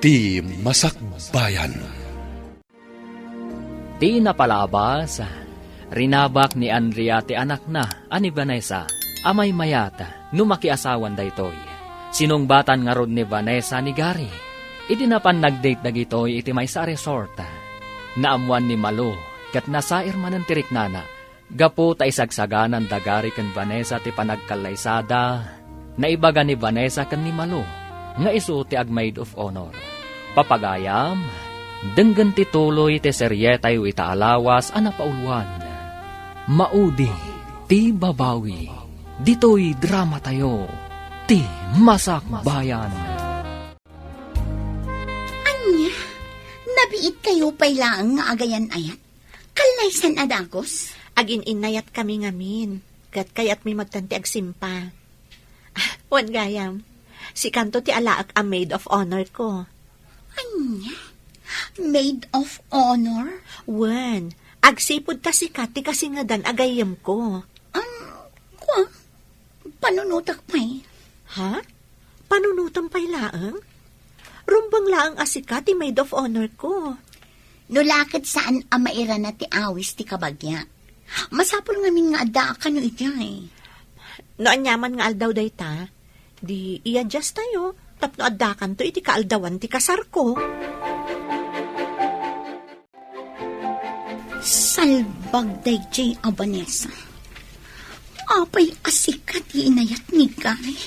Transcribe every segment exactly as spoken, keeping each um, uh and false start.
Ti Masakbayan. Ti napalabas, rinabak ni Andrea ti anakna a ni Vanessa a maymayat no makiasawan daytoy. Sinungbatan ngarud ni Vanessa ni Gary. Idi napan nag-date dagitoy iti maysa a resort, naammuan ni Malu ket nasair manen ti riknana. Gapu ta isagsaganan da Gary ken Vanessa ti panagkallaysada, naibaga ni Vanessa ken ni Malu nga isu ti ag-maid of honor. Papagayam, denggen ti tuloy ti serietayo ita a lawas a napauluan, Maudi ti Babawi. Ditoy dramatayo, Ti Masakbayan. Ania? Nabiitkayo pay laeng nga agayan-ayat? Kallaysan a dagus? Agin-innayatkami ngamin, ket kayatmi met ti agsimpa. Ah, wen gayam, sikanto ti alaek a maid of honor ko. Ania? Maid of honor? Wen, agsipud ta sika ti kasingedan a gayyemko. Um, kua? Panunotek pay. Ha? Panunotem pay laeng? Rumbeng laeng a sika ti maid of honor ko. No la ket saan a mairana ti awis ti kabagia, masapul ngamin nga addaak kano idiay. No aniaman nga aldaw dayta, di i-adjust tayo tapno addakanto iti kaaldawan ti kasarko. Salbag daydiay a Vanessa. Apay a sika ti inayat ni Gary?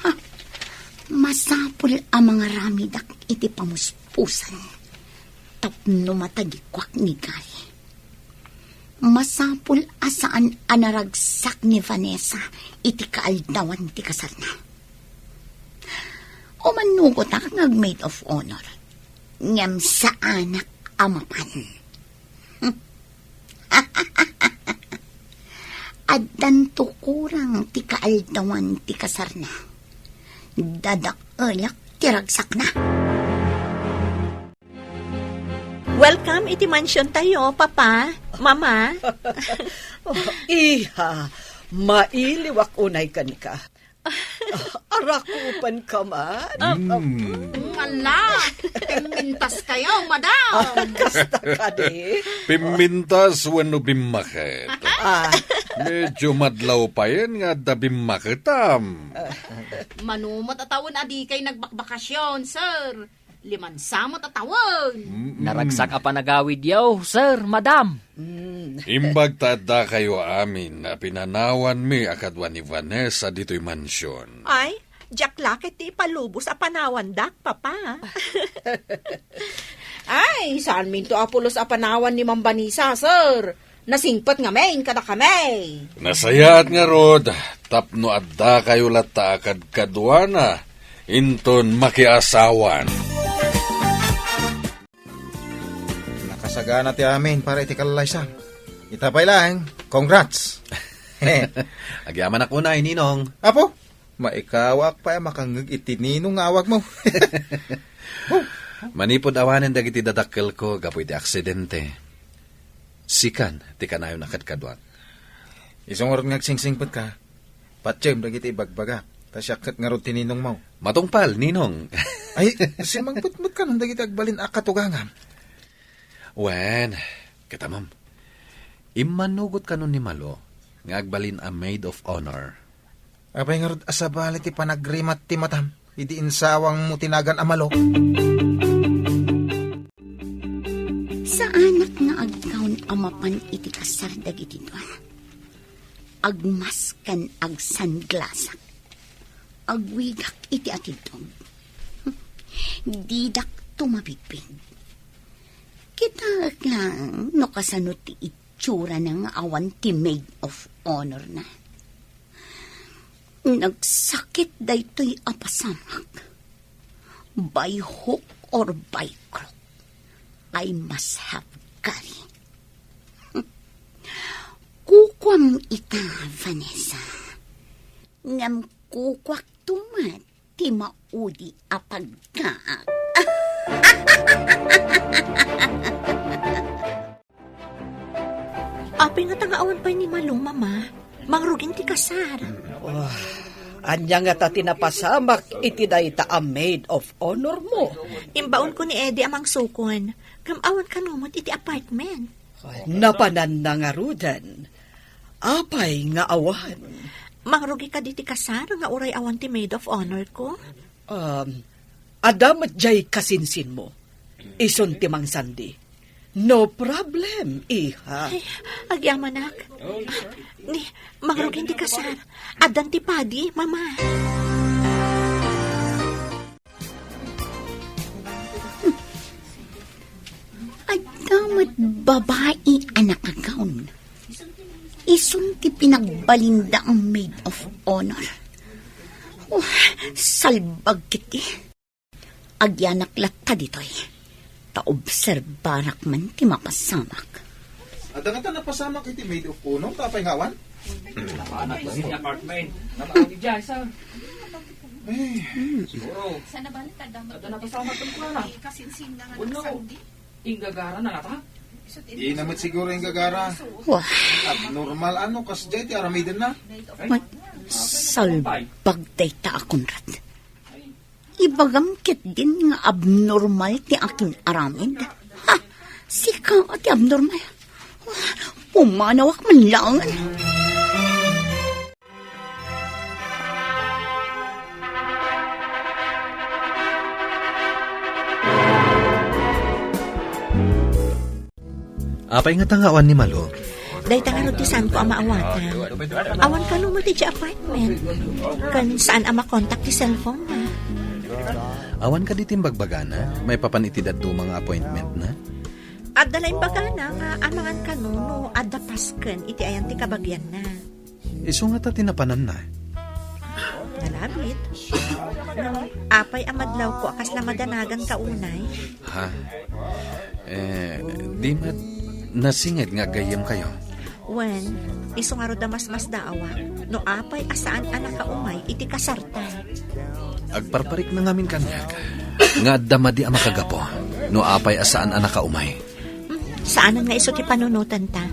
Ha? Masapul a mangaramidak iti pamuspusan tapno matagikuak ni Gary. Masapul a saan a naragsak ni Vanessa iti kaaldawan ti kasarna. Umannugotak nga ag-maid of honor. Ngem saanak a mapan. Addanto kurang ti kaaldawan ti kasarna. Dadaelak ti ragsakna. Welcome iti mansion tayo, Papa, Mama. Oh, iha, mailiwak unay kenka. Arakupanka man? Mm. Ala, pimmintaskayo, madam. Ah, kasta kadi? Pimmintas wenno bimmaket? Ah. Medyo madlaw payen nga adda bimmaketam. Mano met a tawen a dikay nagbakbakasyon, sir. Limansa met a tawen. Mm-mm. Naragsak a panagawidyo, sir, madam. Mm. Imbag ta addakayo amin a pinanawanmi a kadua ni Vanessa ditoy mansion. Ay, diak la ket ti ipalubos a panawandak, Papa. Ay, saanminto a pulos a panawan ni Ma'am Vanessa, sir. Nasingpet ngamin kadakami. Nasayaat ngarud, tapno addakayo latta a kadkaduana inton makiasawan. Nakasagana ti amin para iti kallaysam. Ita pay laeng, congrats! Agyamanak unay, Ninong. Apo, maikawaak pay a makangngeg iti Ninong nga awagmo. Manipud awanen dagiti dadakkelko gapu iti aksidente, sikan ti kanayon a kadkaduak. Isu ngarud nga agsingsingpetka, patiem dagiti ibagbagak, ta siak ket ngarud ti ninongmo. Matungpal, Ninong. Ay, simmangpet met kanon dagiti agbalin a katugangam. Wen, katamem, immanugot kanon ni Malo nga agbalin a maid of honor. Apay ngarud a sabali ti panagrimat ti matam idi insawangmo ti nagan a Malo? Saanak nga agkaon a mapan iti kasar dagiti dua. Agmas ken agsanglasak. Agwigak iti atidtog. Didak tumabigpig. Kitaek laeng no kasano ti itsurana nga awan ti maid of honor na. Nagsakit daytoy a pasamak. By hook or by crook, I must have Gary. Kukuam ita, Vanessa. Ngem kukuak tumet ti maudi a pagkaak. Apay ngata nga awan pay ni Malo, Mama? Mangrugin ti kasar. Ah, Ania ngata ti napasamak iti dayta a maid of honor mo? Imbaonko ni Eddie a mangsukon. Ngem awan kano met iti apartment. Napananna ngaruden. Apay nga awan? Mangrugi kadi ti kasar nga uray awan ti maid of honor ko? Um, adda met diay kasinsinmo. Isun ti mangsandi. No problem, iha. Ay, agyamanak. Ni, mangrugi ti kasar. Addan ti padi, mama. Adda met babai a nakagawn. Isun ti pinagbalinda a maid of honor. Oh, salbag kiti. Agyanak latta ditoy. Ta obserbarak man ti mapasamak. Adda ngata napasamak iti maid of honor, ta apay nga awan? Napanak lang iti apartment. Napanak iti jay, sir. Ay. Siguro. Adda napasamak kenkuana. Wenno, inggagara na ngata? Di na met siguro inggagara. Wah. Abnormal ano, kasdiay ti aramidenna. Ay. Salbag dayta a Conrad. Ibagam ketdin nga abnormal ti akin aramid. Ha? Sika ti abnormal. Pumanawak man laeng. Apay ngata nga awan ni Malo? Dayta ngarud ti saanko a maawatan. Awan kano met idiay apartment. Ken saan a makontak ti cellphone na. Awan kadi ti imbagbagana maipapan iti dadduma nga appointment na? Adda la imbagana nga amangan kano no adda pasken iti ayan ti kabagianna. Isu ngata ti napananna. Nalabit. Apay a madlawko a kasla madanaganka unay? Ha? Eh, di met nasinged nga aggayyemkayo? Wen, isu ngarud a masmasdaawak no apay a saan a nakaumay iti kasarta. Agparparikna ngamin kaniak nga adda madi a makagapu no apay a saan a nakaumay. Hmm, saanen nga isu ti panunotanta.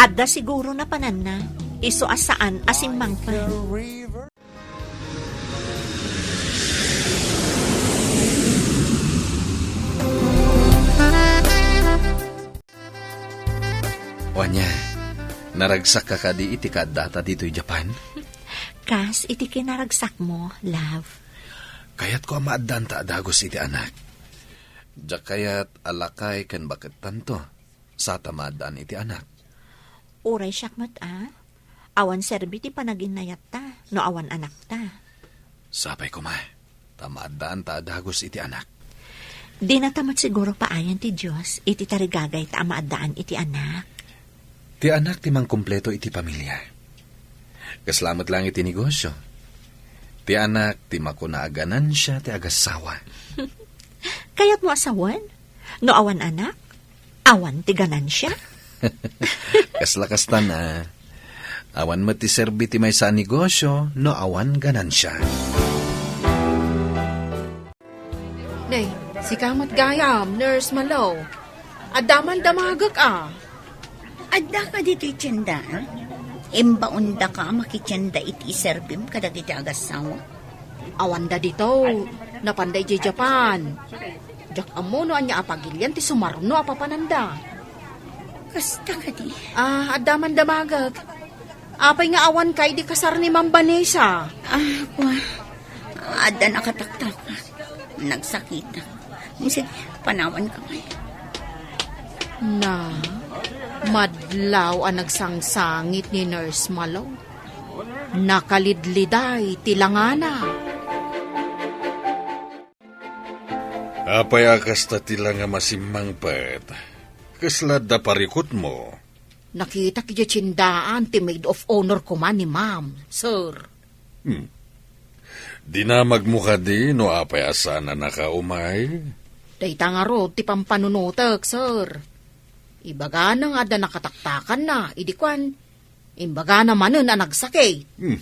Adda siguro napananna, isu a saan a simmangpet. O ania, naragsakka kadi iti kaaddata ditoy Japan? Kas iti kinaragsakmo, love. Kayatko a maaddaanta a dagus iti anak. Diak kayat a lakay ken bakettanto, sa ta maaddaan iti anak. Uray siak met a, awan serbi ti panaginnayatta no awan anakta. Sapay koma, ta maaddaanta a dagus iti anak. Dinata met siguro paayan ti Dios iti tarigagayta a maaddaan iti anak. Ti anak ti mangkumpleto iti pamilia. Kasla met laeng iti negosio. Ti anak ti makuna a ganansia ti agassawa. Kayatmo a sawen? No awan anak, awan ti ganansia? Kasla kasta na. Awan met ti serbi ti maysa a negosio no awan ganansia. Nay, sika met gayam, Nurse Malo. Adda man damagek a. Adda ka ditoy tienda, a? Imbaondaka a makitienda iti iserbim kadagiti agassawa? Awanda dito. Napanda idiay Japan. Diak ammo no ania a pagilian ti sumarno a papananda. Kasta kadi? Ah, adda man damagek. Apay nga awanka idi kasar ni Ma'am Vanessa? Ah, kua. Adda nakataktak. Nagsakitak. Sige, panawanka man. Na, madlaw a nagsangsangit ni Nurse Malo. Nakalidliday ti langana. Apay a kasta ti langam a simmangpet? Kasla adda parikutmo? Nakitak idiay tiendaan ti maid of honor koma ni Ma'am, sir. Hmm. Dinamagmo kadi no apay a saan a nakaumay? Dayta ngarud ti pampanunotek, sir. Ibagana nga adda nakataktakanna, idi kuan, imbagana manen a nagsakit. Hmm.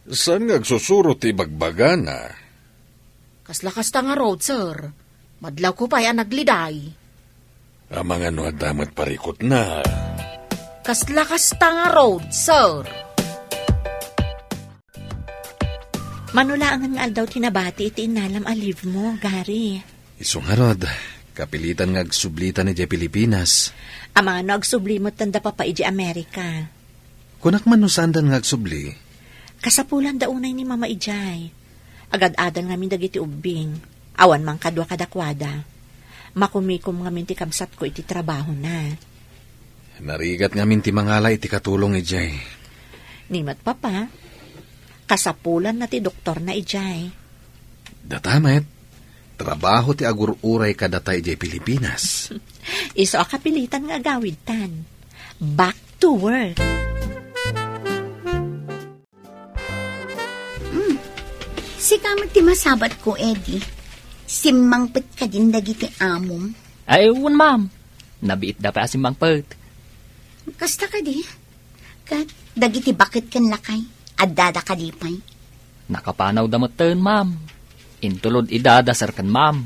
Saan nga agsusuro ti ibagbagana? Kasla kasta ngarud, sir. Madlawko pay a nagliday. Amangan no adda met parikutna. Kasla kasta ngarud, sir. Mano laengen nga aldaw ti nabati iti innalam a leave mo, Gary? Isu ngarud, kapilitan nga agsublitan idiay Pilipinas. Amangan no agsubli metten da Papa idiay Amerika. Kunak man no saandan nga agsubli? Kasapulan da unay ni Mama idiay. Agad-adal ngamin dagiti ubbing. Awan man kadua kadakuada. Makumikom ngamin ti kabsatko iti trabahona. Narigat ngamin ti mangala iti katulong idiay. Ni met, Papa, kasapulanna ti doktorna idiay. Data met, trabaho ti agur-uray kadata idiay Pilipinas. Isu a kapilitan nga agawidtan. Back to work. Hmm. Sika met ti masabatko, Eddie. Simmangpet kadin dagiti amom? Ay, wen, ma'am. Nabiitda pay a simmangpet. Kasta kadi? Ket dagiti baket ken lakay, addada kadi pay? Nakapanawda metten, ma'am. Intulod ida da sir ken ma'am.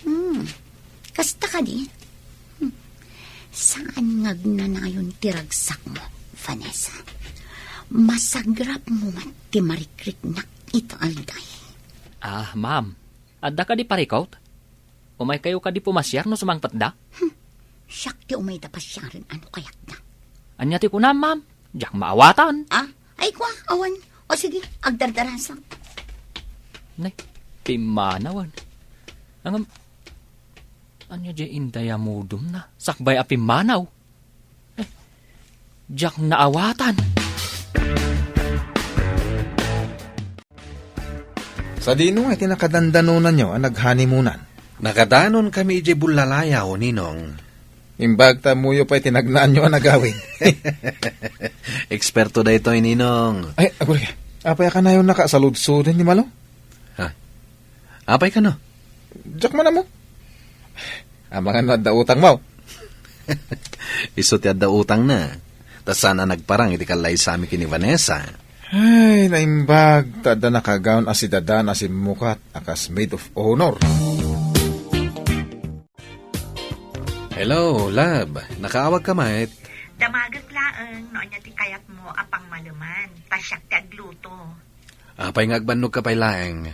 Hmm. Kasta kadi? Hmm. Saan nga agnanayon ti ragsakmo, Vanessa. Masagrapmo met ti marikriknak ita aldaw. Ah, ma'am. Adda kadi parikut? Umaykayo kadi pumasiar no sumangpetda? Hmm. Siak ti umayda pasiaren a no kayatda. Ania ti kunam, ma'am? Diak maawatan. Ah? Ay, kua, awan. O sige, agdardarasak. Nay, pimmanawan. Ngem, ania diay indayamudumna? Sakbay a pimmanaw. Eh, diak naawatan. Sadino nga iti nakadandanonanyo a naghanemonan? Nakadanonkami idiay Bulalayaw, Ninong. Imbag ta ammoyo pay ti nagnaanyo a nagawid. Eksperto daytoy, Ninong. Ay, aguray. Apay a kanayonnaka a saludsoden ni Malo? Ha? Apay kano? Diak man ammo. Amangan no adda utangmo. Isu ti adda utangna. Ta saan a nagparang iti kallaysami ken ni Vanessa. Ay, naimbag, ta adda nakagaon a sidadan a simmukat a kas maid of honor. Hello, love. Nakaawagka met? Damagek laeng no ania ti kayatmo a pangmaleman, ta siak ti agluto. Apay nga agbannogka pay laeng?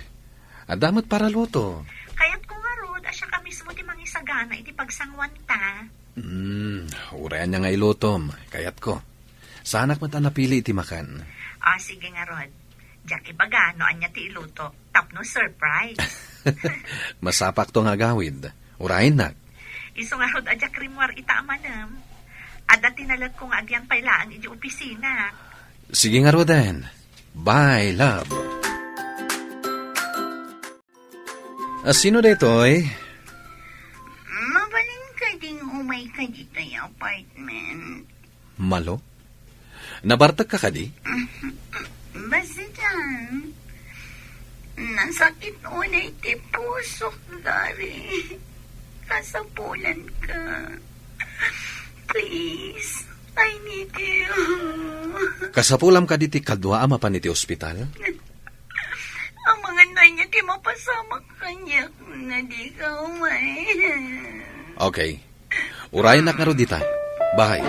Adda met paraluto. Kayatko ngarud a siak a mismo ti mangisagana iti pagsanguanta. Hmm, uray ania nga ilutom, kayatko. Saanak met a napili iti makan. Ah, sige ngarud. Diak ibaga no ania ti iluto, tapno surprise. Masapakto nga agawid. Urayennak. Isu ngarud a diak rimmuar ita a malem. Adda ti nalekko nga agyan pay laeng iti opisina. Sige ngaruden. Bye, love. A, sino daytoy? Mabalin kading umayka ditoy apartment? Malo? Nabartekka kadi? Basta dian. Nasakit unay ti pusok, Gary. Kasapulanka. Please, I need you. Kasapulam kadi ti kadua a mapan iti ospital? Amangan no ania ti mapasamak kaniak no dika umay. Okay. Urayennak ngarud dita. Bye.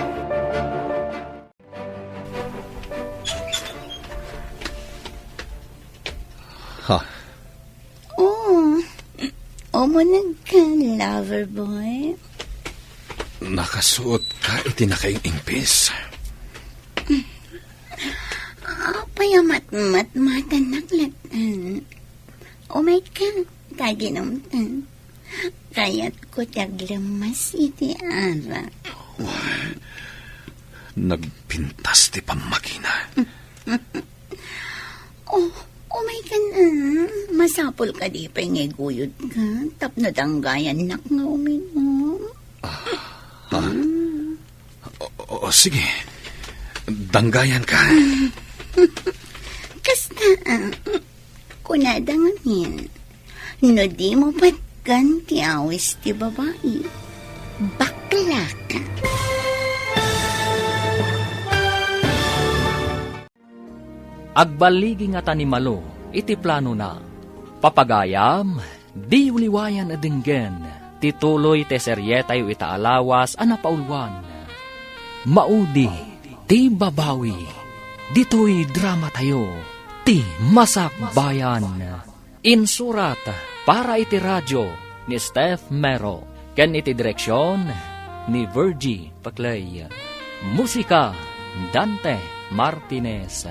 Ha? Oh, umuneg ka, lover boy. Nakasuot ka iti nakaing-ingpis. Apay a matmatmatannak latta. Umay ka, ta aginumta. Kayatko ti aglemmas iti arak. Nagpintas ti pammagina. Oh, umay ka na. Masapul kadi pay nga iguyod ka tapno danggayannak nga uminom. Ah, ha? Mm. O, o, o, sige. Danggayan ka. Kasta, ah, kunada ngamin, no di mo patgan ti awis ti babai, bakla ka. Agballigi ngata ni Malo iti planona. Papagayam, di uliwayan a denggen ti tuloy ti serietayo ita a lawas a napauluan. Maudi ti babawi. Ditoy dramatayo. Ti Masakbayan. Insurat para iti radio ni Steph Mero ken iti direksion ni Virgie Paclay. Musika, Dante Martinez.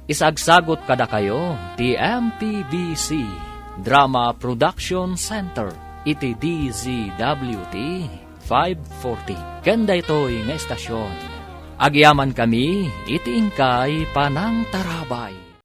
Isagsagot kadakayo ti M P B C Drama Production Center iti D Z W T five forty. Ken daytoy nga estasion, agyamankami iti inkay panangtarabay.